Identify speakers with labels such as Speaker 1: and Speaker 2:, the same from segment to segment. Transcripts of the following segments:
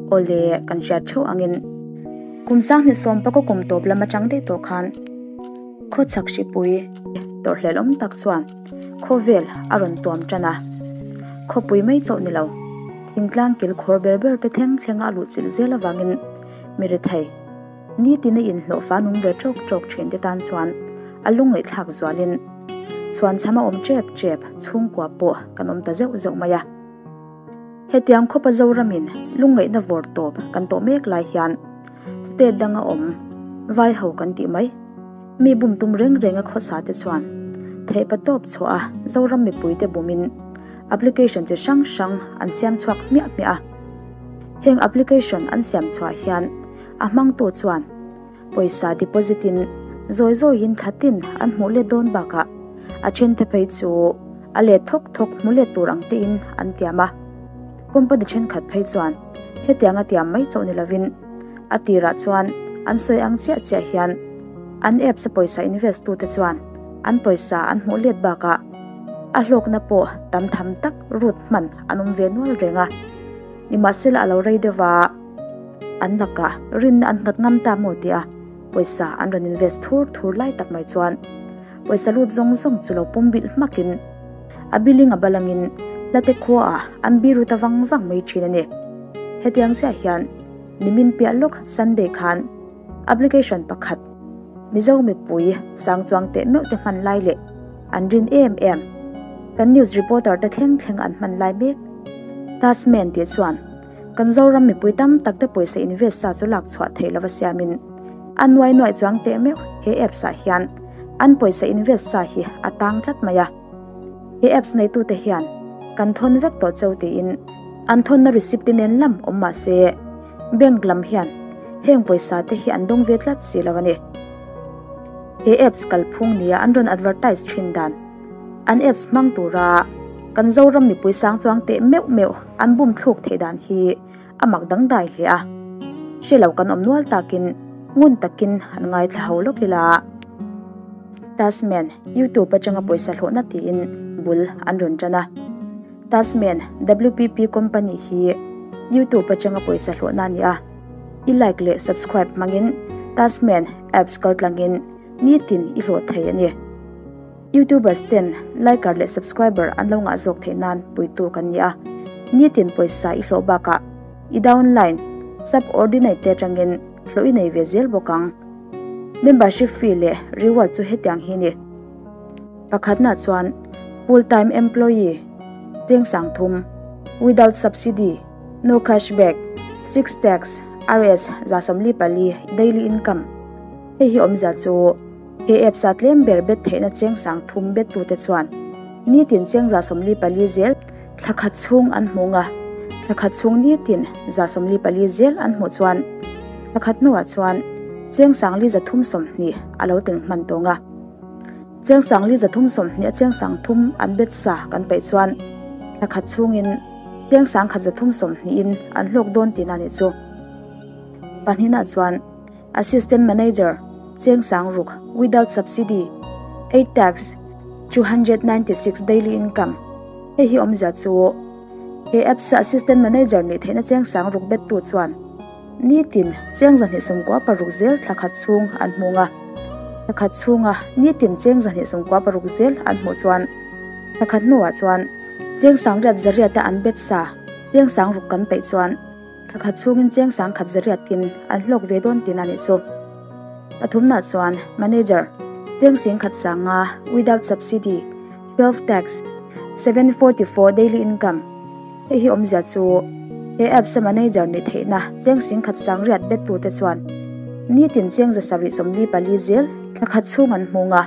Speaker 1: Awle, kan hriat theuh angin kum sanghnih sawm pakaw kum tawp lam atang daih tawh khan khawchhak hripui tawrhhlelh awm tak chuan khawvel a rawn tuam tan a, khawpui mai chauh ni lo thingtlang kil khawr ber ber te thleng thleng a luh chilh zel avangin mi rethei nitin a inhlawh fa nung ve tawk tawk thin te tan chuan a lungngaihthlak zualin chhuanchham a awm tep tep chhungkua pawh kan awm ta zeuh zeuh mai a. Hetiang khawpa Zoramin lungngaihna vawr tawp kan tawh mek lai hian state danga awm vai ho kan tih mai. Mi bum tum reng renga khawsa te chuan theihpa tawp chhuah a Zoram mipuite bumin application chi hrang hrang an siam chhuak hmiah hmiah a. Heng application an siam chhuah hian a hmangtu chuan pawisa deposit in zawi zawiin thla tin an hmuh let dawn bakah a then te phei chu a let thawk thawk hmu let tur ang tein an tiam a. Company thenkhat phei chuan hetianga tiam mai chauh ni lovin a tirah chuan an sawi ang chiah chiah hian an apps a pawisa invest tute chuan an pawisa an hmuh let bakah a hlawkna pawh tam tham tak rut hman an awm ve nual reng a. Nimahsela a lo rei deuh a, an lakah rinna an nghat ngam ta maw tia pawisa an rawn invest thur thur lai tak mai chuan pawisa lut zawng zawng chu lo pum bilh hmakin a billing a balangin hlate khuaah an biru ta vang vang mai thin a ni. Hetiang chiah hian nimin piah lawk Sunday khan application pakhat Mizo mipui sang chuang teh meuh te hman lai leh an rin em em kan news reporter te thleng thleng an hman lai mek Tasman tih chuan kan Zoram mipui tam tak te pawisa invest sa chu lak chhuah theih lova siamin a nuai nuai chuang teh meuh he apps ah hian an pawisa invest sa hi a tang tlat mai a. He apps neitute hian kan thawn vek tawh cheu tiin an thawnna receipt te nen lam awm mah se bank lam hian heng pawisa te hi an dawng ve tlat si lo a ni. He apps kalphung nia an rawn advertise thin dan an apps hmang tura kan Zoram mipui sang chuang teh meuh meuh an bum thluk theih dan hi a mak dangdai hle a. Hre lo kan awm nual takin ngun takin an ngaithla ho lawk ila. Tasman, YouTube atanga pawisa hlawhna tiin bul an rawn tan a. Tasman, WPP company hi YouTube atanga pawisa hlawhna a ni a. I like leh subscribe hmangin Tasman apps kaltlangin nitin i hlawh thei a ni. YouTubers ten liker leh subscriber an lo ngah zawk theih nan puitu kan ni a. Nitin pawisa i hlawh bakah i downline, subordinate te atangin hlawh i nei ve zel bawk ang. Membership fee leh reward chu hetiang hi ni. Pakhatna chuan full time employee teng sang thum, without subsidy, no cashback, 6 tax, Rs 144 daily income. Hei hi awmzia chu he apps a tlem ber bet theihna cheng sang thum bet tute chuan nitin cheng 144 zel thla khat chhung an hmu nga, thla khat chhung nitin 144 zel an hmuh chuan thla khat hnuah chuan cheng sangli 320 a lo tling hman tawng a. Cheng sangli 320 a cheng sang thum an bet sa kan peih chuan thla khat chhungin cheng sang khat 320 in an hlawk dawn tihna nih chu. Pahnihna chuan Assistant Manager cheng sang ruk without subsidy 8 tax 296 daily income. Hei hi awmzia chu he apps a Assistant Manager nih theihna cheng sang ruk bet tu chuan nitin cheng 296 zel thla khat chhung an hmu nga. Thla khat chhunga nitin cheng 296 zel an hmuh chuan thla khat hnuah chuan cheng sang riat zariata an bet sa cheng sang ruk kan peih chuan thla khat chhungin cheng sang khat zariatin an hlawk ve dawn tina nih chu. Pathumna chuan Manager cheng sing khat sanga without subsidy 12 tax 744 daily income. Hei hi awmzia chu he apps a manager nih theihna cheng sing khat sang riat bet tu te chuan nitin cheng 744 zel thla khat chhung an hmu nga.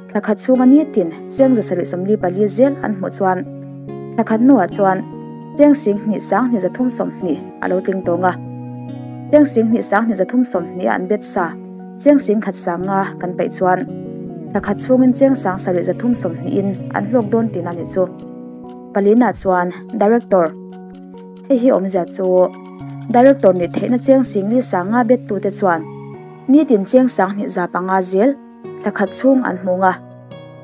Speaker 1: Thla khat chhunga nitin cheng 744 zel an hmuh chuan thla khat hnuah chuan cheng sing hnih sang hnih 320 a lo tling tawng a. Cheng sing hnih sang hnih 320 a an bet sa cheng sing khat sang nga kan peih chuan thla khat chhungin cheng sang 720 in an hlawk dawn tina nih chu. Palina chuan Director hei hi awmzia chu Director nih theihna cheng sing li sang nga bet tu te chuan nitin cheng sang hnih za panga zel thla khat chhung an hmu nga.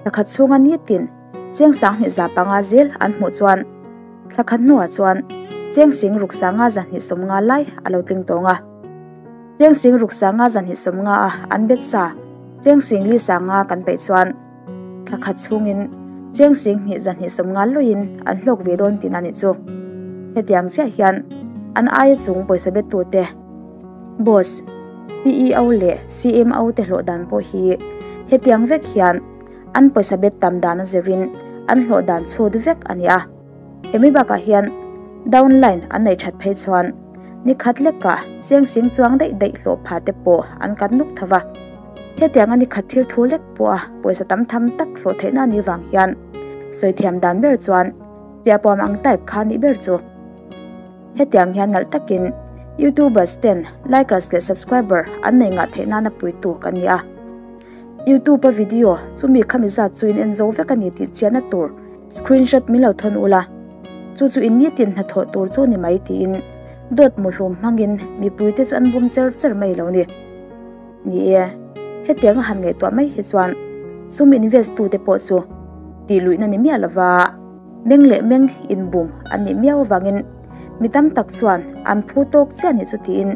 Speaker 1: Thla khat chhunga nitin cheng sang hnih za panga zel an hmuh chuan thla khat hnuah chuan Cheng sing ruk sanga 250 lai a lo tling tawng a. Cheng sing ruk sanga 250 a an bet sa cheng sing li sanga kan peih chuan thla khat chhungin cheng sing hnih 250 luiin an hlawk ve dawn tihna a nih chu. Hetiang chiah hian an aia chung pawisa bet tute Boss, CEO leh CMO te hlawh dan pawh hi hetiang vek hian an pawisa bet tam dan a zirin an hlawh dan chhut vek a ni a. Hemi bakah hian downline an nei that phei chuan ni khat lekah cheng sing chuang daih daih hlawh pha te pawh an kat nuk tho va. Hetianga ni khat thil thu lek pawha pawisa tam tham tak hlawh theihna a nih vang hian sawi thiam dan ber chuan chiahpuam ang type kha nih ber chu. Hetiang hian nalh takin YouTubers ten likers leh subscriber an nei ngah theih nana puitu kan ni a. YouTube a video chumi khami zat chu in en zo vek a ni tih chiahna tur screenshot min lo thawn ula, chu chu in nitin hnathawh tur chu ni mai tiin dawt muhlum hmangin mipuite chu an bum cher cher mai lo ni. Ni e, hetiang a han ngaihtuah mai hi chuan sum invest tute pawh chu tih luihna ni miah lova meng leh meng inbum an nih miau avangin mi tam tak chuan an phu tawk chiah nih chu tiin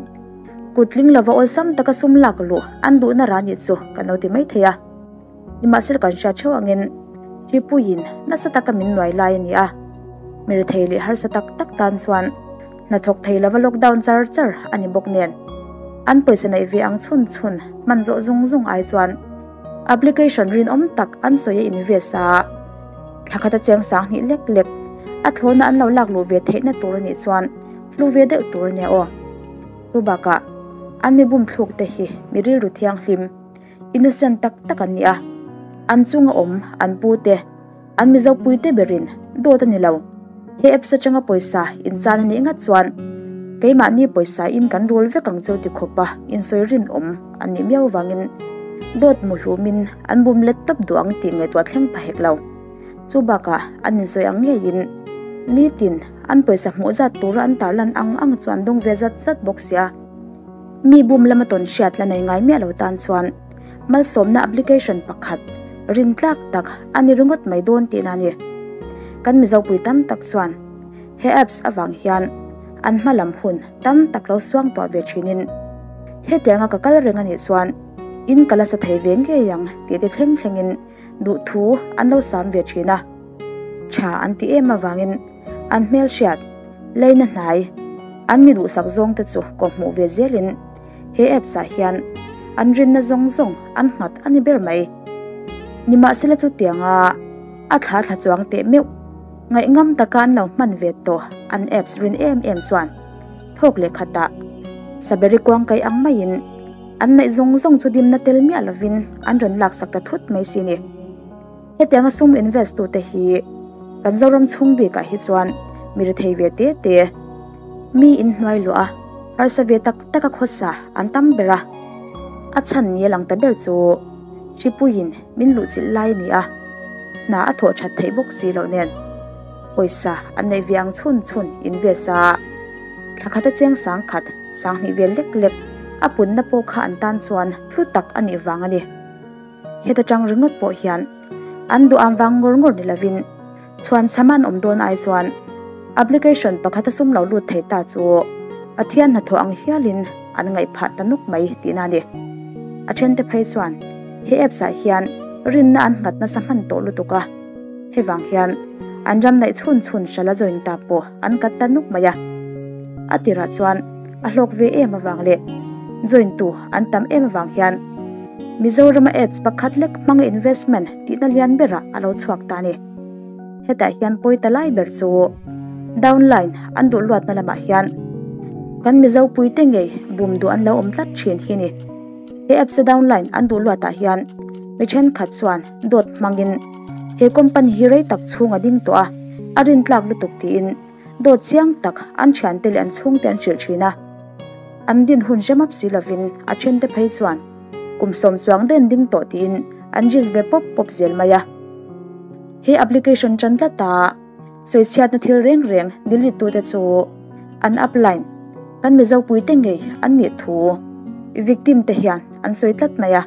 Speaker 1: kutling lova awlsam taka sum lak luh an duhna rah nih chu kan lo ti mai thei a. Nimahsela kan hriat theuh angin Tripuiin nasa taka min nuai lai a ni a, mi rethei leh harsa tak tak tan chuan hnathawk thei lova lockdown char char a ni bawk nen an pawisa neih ve ang chhun chhun hman zawh zung zung ai chuan application rinawm tak an sawi a invest a, thla khat a cheng sang hnih lek lek a thlawhna an lo lak luh ve theihna tur a nih chuan hlu ve deuh tur a nia aw. Chu bakah an mi bum thluk te hi mi rilru thianghlim innocent tak tak an ni a, an chunga awm an pu te an Mizo pui te berin dawt a ni lo. He apps atanga pawisa inchan a nih ngat chuan keimahni pawisa in kan rul vek ang cheu ti khawpa insawi rinawm an nih miau vangin dawt muhlumin an bum let tawp duh ang tih ngaihtuah thleng pha hek lo. Chu bakah an insawi ang ngeiin nitin an pawisa hmuh zat tura an tarlan ang ang chu an dawng ve zat zat bawk sia. Mi bum lama tawn hriat la nei ngai miah lo tan chuan malsawmna application pakhat rin tlak tak a ni ringawt mai dawn tihna a ni. Kan Mizopui tam tak chuan he apps avang hian an hma lam hun tam tak lo suang tuah ve thinin hetianga ka kal reng a nih chuan in ka la sa thei ve ngei ang tih te thleng thlengin duhthu an lo sam ve thin a. Tha an ti em avangin an hmelhriat leina hnai an mi duhsak zawng te chu kawhhmuh ve zelin he apps ah hian an rinna zawng zawng an nghat a ni ber mai. Nimahsela chutianga a thla thla chuang teh meuh ngaihngam taka an lo hman ve tawh an apps rin em em chuan thawk leh khatah Saberi kuang kaih ang maiin an neih zawng zawng chu dimna tel miah lovin an rawn laksak ta thut mai si ni. Hetianga sum invest tute hi kan Zoram chhung bikah hi chuan mi rethei ve te te, mi inhnuai luah a, harsa ve tak taka khawsa an tam ber a. A chhan ni a lang ta ber chu Hripuiin min luhchilh lai a ni a, hna a thawh that theih bawk si loh nen pawisa an neih ve ang chhun chhun invest a, thla khat a cheng sang khat sang hnih vel lek lek a punna pawh kha an tan chuan hlu tak a nih vang a ni. Heta tang ringawt pawh hian an duh ang vang ngawr ngawr ni lovin chhuan chham an awm dawn ai chuan application pakhat a sum lo lut thei ta chu Pathian hnathawh ang hialin an ngaih phah ta nuk mai tihna a ni. A thente phei chuan he apps ah hian rinna an nghat nasa hman tawh lutuk a, hevang hian an ram naih chhun chhun hrala join ta pawh an kat ta nuk mai a. A tirah chuan a hlawk ve em avang leh join tu an tam em avang hian Mizorama apps pakhat lek hmanga investment tihna lian berah a lo chhuak ta a ni. Hetah hian pawi ta lai ber chu downline an duh luatna lamah hian kan Mizo puite ngei bum duh an lo awm tlat thin hi ni. He apps a downline an duh luatah hian mi thenkhat chuan dawt hmangin he company hi rei tak chhung a ding tawh a, a rintlak lutuk tiin Dawt chiang tak an thiante leh an chhungte an hrilh thin a, an din hun hre map si lovin a thente phei chuan kum sawm chuang den ding tawh tiin an risk ve pawp pawp zel mai a. He application tan tlata sawichhiatna thil reng reng delete tute chu an upline kan Mizo puite ngei an nih thu victim te hian an sawi tlat mai a.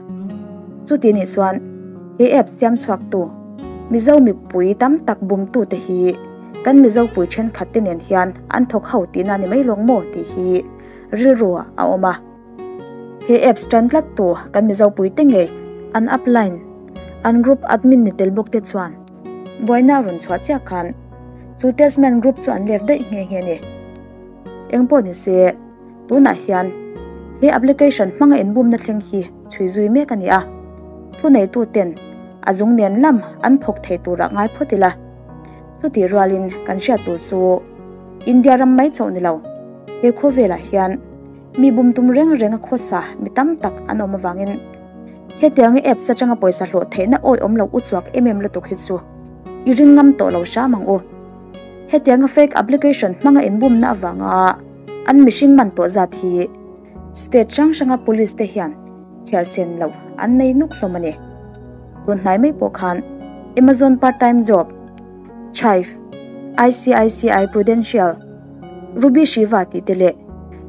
Speaker 1: Chuti nih chuan he app siam chhuaktu Mizo mipui tam tak bumtute hi. kan Mizo pui thenkhat te nen hian an thawk ho tihna ni mai lawng maw tih hi rilru ah a awm a. He apps tan tlat tu kan Mizo pui te ngei an upline, an group admin ni tel bawk te chuan buaina a rawn chhuah chiah khan chu Testman group chu an left daih nghe nghe a ni. Engpawh ni se tunah hian he application hmanga inbumna thleng hi chhui zui mek a ni a, thuneitu ten a zung nen lam an phawk thei turah ngai phawt ila. Chutih rualin kan hriat tur chu India ram mai chauh ni lo, he khawvelah hian mi bum tum reng renga khawsa mi tam tak an awm avangin hetianga apps atanga pawisa hlawh theihna awi awm lo uchuak em em lutuk hi chu i ring ngam tawh lo hram ang u. Hetianga fake application hmanga inbumna avanga an mihring man tawh zat hi state hrang hranga police te hian chhiar sen loh an nei nuk hlawm a ni. Tun hnai mai pawh khan Amazon part time job, Chive, ICICI Prudential, Ruby Shiva tih te leh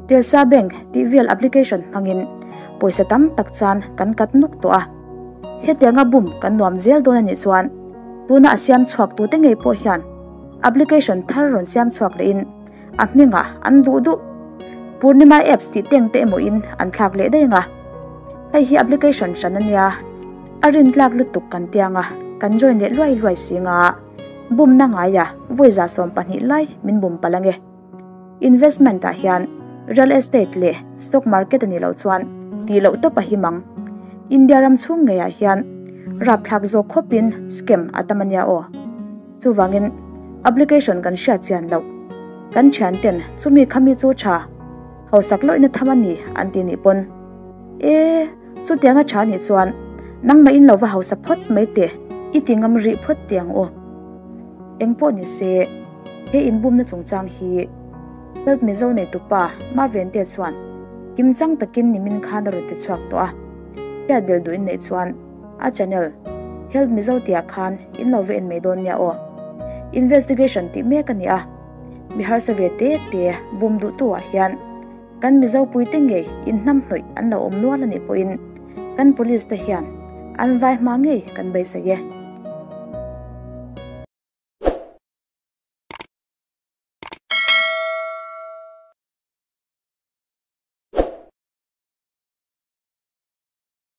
Speaker 1: Telsa Bank tih vel application hmangin pawisa tam tak chan kan kat nuk tawh a. Hetianga bum kan nuam zel dawn a nih chuan tuna a siam chhuak tute ngei pawh hian application thar rawn siam chhuak lehin a hmingah an duh duh. Purnima apps tih teng te emaw in an thlak leh daih ang a. Hei hi application hran a nia, a rin tlak lutuk kan tiang a, kan join leh luai luai si nga. Bumna ngaia vawi 12 lai min bum palh ange. Investment ah hian real estate leh stock market a nih loh chuan tih loh tawp a him ang. India ram chhung ngeiah hian rapthlak zawk khawpin scam a tam a nia aw. Chuvangin application kan hriat chian loh. Kan thianten chumi khami chu tha, hausak lawihna tham a ni an ti nih pawn. E, chutianga tha nih chuan nangmah in lo va hausa phawt mai teh, i ti ngam rih phawt teh ang u. Engpawh ni se, he inbumna chungchang hi Health Mizo neitupa Mavente chuan kimchang takin nimin khan a rawn ti chhuak tawh a, hriat belh duh in neih chuan A channel Health Mizo tihah khan in lo va en mai dawn nia aw. Investigation tih mek a ni a, mi harsa ve te te bum duhtu ah hian kan Mizo puite ngei in hnam hnawih an lo awm nual a nih pawhin kan police te hian an vai hma ngei kan beisei e.